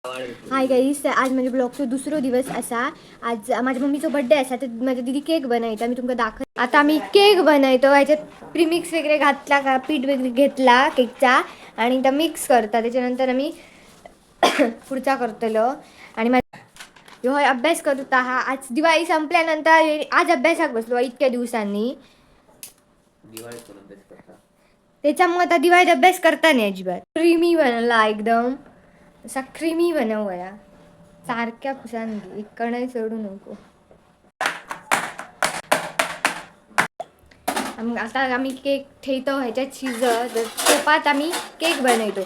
Hi guys, आज माझ्या ब्लॉगचो दुसरो दिवस असा. आज माझ्या मम्मीचो बड्डे असा, तर माझ्या दीदी केक बनयता. मी तुमका दाखव. आता आम्ही केक बनयतो. ह्याच्यात प्रीमिक्स वगैरे घातला का, पीठ वगैरे घेतला केकचा आणि त्या मिक्स करता. त्याच्यानंतर आम्ही पुढचा करतलो. आणि ह्यो हय अभ्यास करत होता. हा आज दिवाळी संपल्यानंतर आज अभ्यासाक बसलो इतक्या दिवसांनी. दिवाळीत कोण अभ्यास करता? त्याच्यामुळे आता दिवाळीत अभ्यास करता नाही अजिबात. क्रीमी बनला एकदम, असा क्रीमी बनवूया. सारख्या पुसान घे, एक कणही सोडू नको. आता आम्ही केक ठेवतो ह्याच्यात शिजत, तर टोपात आम्ही केक बनवतो.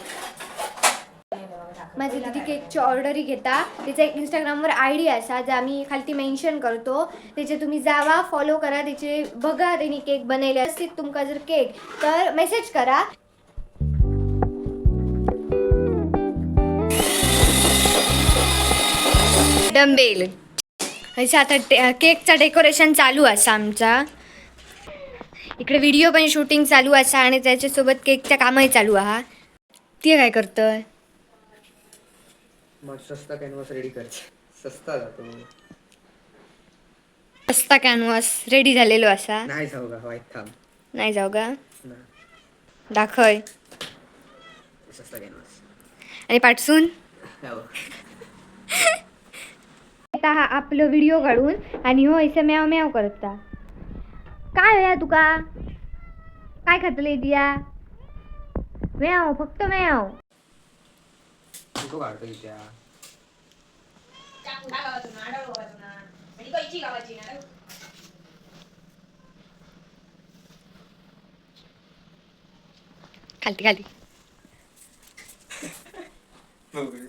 माझी दीदी केकची ऑर्डरही घेता. त्याचा एक इंस्टाग्रामवर I D असा, जे आम्ही खालती मेन्शन करतो. त्याचे तुम्ही जावा, फॉलो करा, त्याचे बघा त्यांनी केक बनवले असतील. तुमका जर केक तर मेसेज करा. डंबेल अशा आता केकचा डेकोरेशन चालू असा आमचा. इकडे व्हिडिओ पण शूटिंग चालू असा आणि त्याच्यासोबत केकच्या कामही चालू आहा. ते काय करतोय? मग सस्ता कॅनव्हास रेडी कर, सस्ता जातो. सस्ता कॅनव्हास रेडी झालेलो असा. नाही जाऊ का वाईट, थांब. नाही जाऊ का? ना. दाखय. सस्ता कॅनव्हास. आणि पाठसून हो. आता हा आपलं व्हिडिओ काढून आणि हो असं म्याव म्याव करता. काय होया तुका? काय खातले दिया? म्याव, फक्त म्याव. फोटो काढतो इथे. खालती खाली.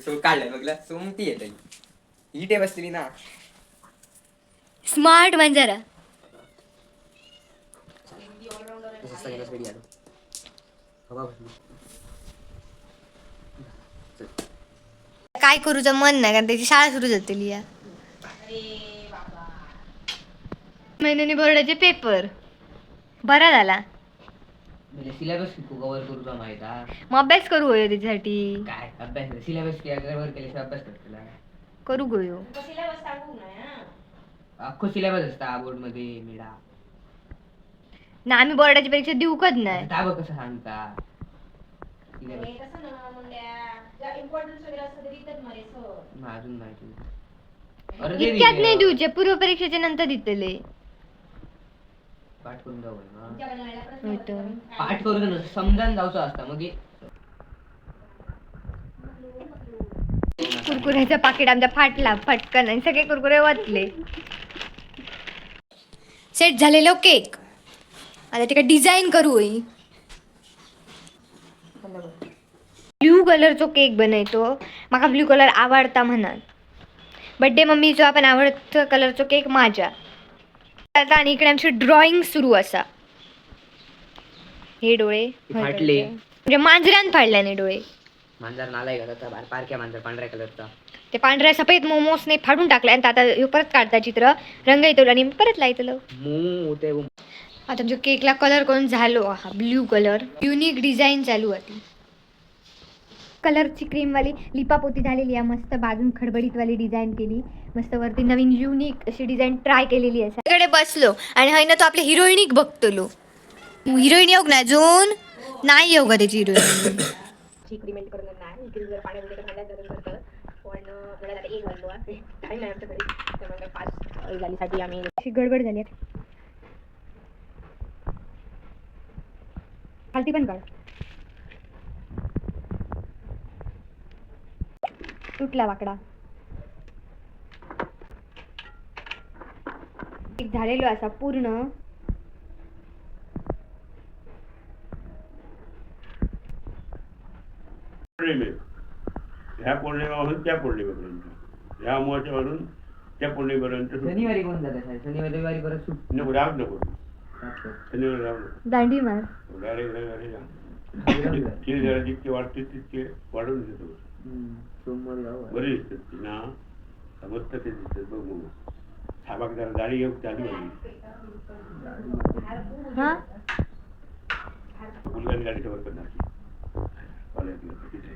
सो काढलं बघला, सोमती येते ही टेप असलेली ना. स्मार्ट मांजरा. सस्ता कॅनव्हास रेडी आलो. हवा भरली. काय करूचं मन नाही, कारण त्याची शाळा सुरू जातली या महिन्याने. बोर्डाचे पेपर बरा झाला. म्हणजे सिलेबस कव्हर करूचा माहित हा. मग अभ्यास करू होयो त्याच्यासाठी. काय अभ्यास? सिलेबस कव्हर केल्याशिवाय अभ्यास करतला? करू गयो. अख्खो सिलेबस असता बोर्ड मध्ये मेडा. ना, आम्ही बोर्डाची परीक्षा देऊकच नाही. ताब कसं सांगता सिलेबस? अजून माहिती अर्धे इतक्यात दिले. नाही दिवचे, पूर्व परीक्षेच्या नंतर दितले. पाठ करून जाऊ ना. होतं. पाठ करून समजान जाऊचा असता मग हे- कुरकुऱ्याचा पाकिट आमचा फाटला फटकन आणि सगळे कुरकुरे वतले. सेट झालेलो केक आता तिका डिझाईन करू. ब्ल्यू कलरचो केक बनयतो. माका ब्ल्यू कलर आवडता म्हणून बड्डे मम्मीचो आपण आवडतो कलरचो केक माझ्या. आता आणि इकडे आमची ड्रॉइंग सुरू असा. हे डोळे फाटले. म्हणजे मांजरान फाडल्याने डोळे. मांजर नालाय का आता? पारख्या मांजर पांढऱ्या कलरचा. ते पांढऱ्या सफेद मोमोजने फाडून टाकले आणि आता ह्यो परत काढता चित्र, रंग येतो आणि परत लायतलो. मू होते. आता आमच्या केकला कलर करून झालो. हा ब्ल्यू कलर, युनिक डिझाईन चालू होती. कलरची क्रीमवाली लिपापोती झालेली आहे मस्त. बाजून खडबडीतवाली डिझाईन केली मस्त. वरती नवीन युनिक अशी डिझाईन ट्राय केलेली आहे. तिकडे बसलो आणि हय ना तो आपल्या हिरोईनिक बघतलो. हिरोईन येऊ ना अजून? नाही येऊ का त्याची हिरोईन? चिकडी मेल्ट करून नाही इकडे जर पाण्यामध्ये तर गरम करतं, पण मला आता एक वाजलो आहे, टाईम नाही आमच्याकडे, त्यामुळे फास्ट झालीसाठी आम्ही अशी गडबड झाली आहे. खालती पण काढ. तुटला वाकडा. एक झालेलो असा पूर्ण. पौर्णिमे, ह्या पौर्णिमेपासून त्या पौर्णिमेपर्यंत, ह्या अमावस्येपासून त्या पौर्णिमेपर्यंत सुट्टी. शनिवारी कोण जाते शाळेत? शनिवारी रविवारी परत सुट्टी. नको, राहू नको. शनिवारी राहू नको. दांडी मार. डायरेक्ट रविवारी जा. ते जरा जितके वाढते तितके वाढवून देतो. सोमवारी जाऊ. बरी दिसतात ती ना, मस्त ते दिसतात. बघ मग साबाक जरा दाढी घेऊन चालू होईल. हा. मुलगाने गाडी खबर करणार. कॉलेज तिथे.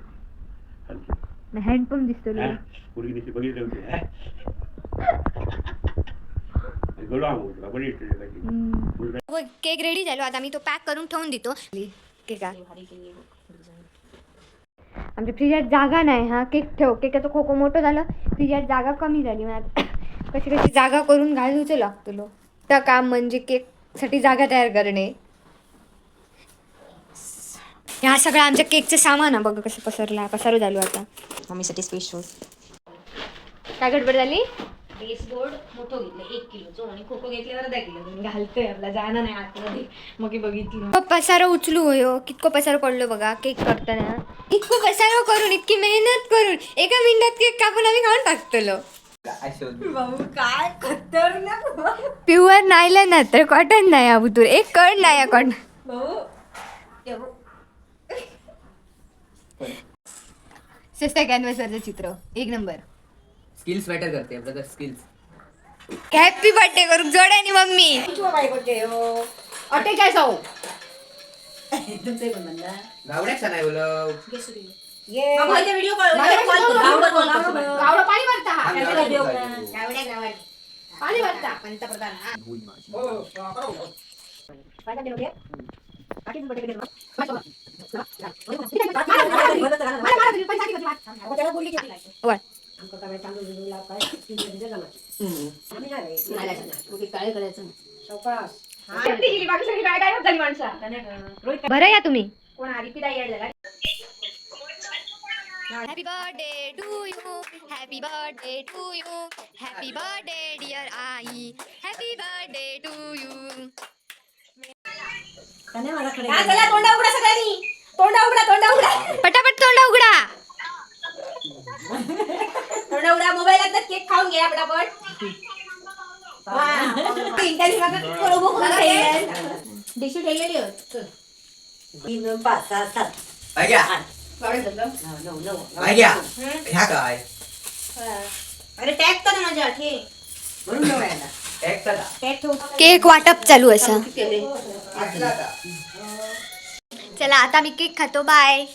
हँडपंप दिसतो. हा? पोरगी नुसती बघितलं होती, हा? आणि गेलो आम्ही बरी इष्ट. हो, केक रेडी झालो. आता मी तो पॅक करून ठेवून देतो केका. आमच्या फ्रीजात जागा नाही. हा केक ठेव. केकाचं खोको मोठं झालं, फ्रीजात जागा कमी झाली. मग आता कशी कशी जागा करून घालूच लागतो. तर काम म्हणजे केकसाठी जागा तयार करणे. ह्या सगळं आमच्या केकचं सामान आहे. बघा कसं पसरला, पसारू झालो आता. मम्मीसाठी स्पेशल. काय गडबड झाली? बेसबोर्ड मोठं घेतलं 1 किलोचं आणि खोको घेतल्यावर अर्धा किलो घालतोय. आपला जाणार नाही आतमध्ये, मग हे बघितलं. पसारो उचलू होयो. कितको पसारो पडलो बघा केक करताना. इतको पसारो करून, इतकी मेहनत करून, एका मिनिटात केक कापून आम्ही खाऊन टाकतलो. भाऊ, काय खतरनाक. प्युअर नायलन ना तर कॉटन नाही. अबुतूर एक कण नाही कॉटन. भाऊ. सस्त्या कॅनव्हासवरचं चित्र एक नंबर. स्किल्स मॅटर करते ब्रदर, स्किल्स. हॅपी बर्थडे करू जोड्यानी मम्मी. गावड्याचा नाही बोलव. Video call. वर. बरं या तुम्ही. कोण आरिफी याड झाला. Happy birthday to you, happy birthday to you, happy birthday dear I, happy birthday to you. हा, चला तोंडा उघडा सगळ्यांनी, तोंडा उघडा, तोंडा उघडा. पटापट तोंड उघडा. तोंडा उघडा. मोबाईल केक खाऊन घ्या पटापट. डिशू ठेवलेली. 3, 5, 6, 7. ऐक्या. 9, 9. ऐक्या, ह्या काय? अरे, टॅग कर माझ्या ठे. म्हणून 9 यायला. टॅग चला. टॅग ठेव. केक वाटप चालू असा. चला, आता मी केक खातो. बाय.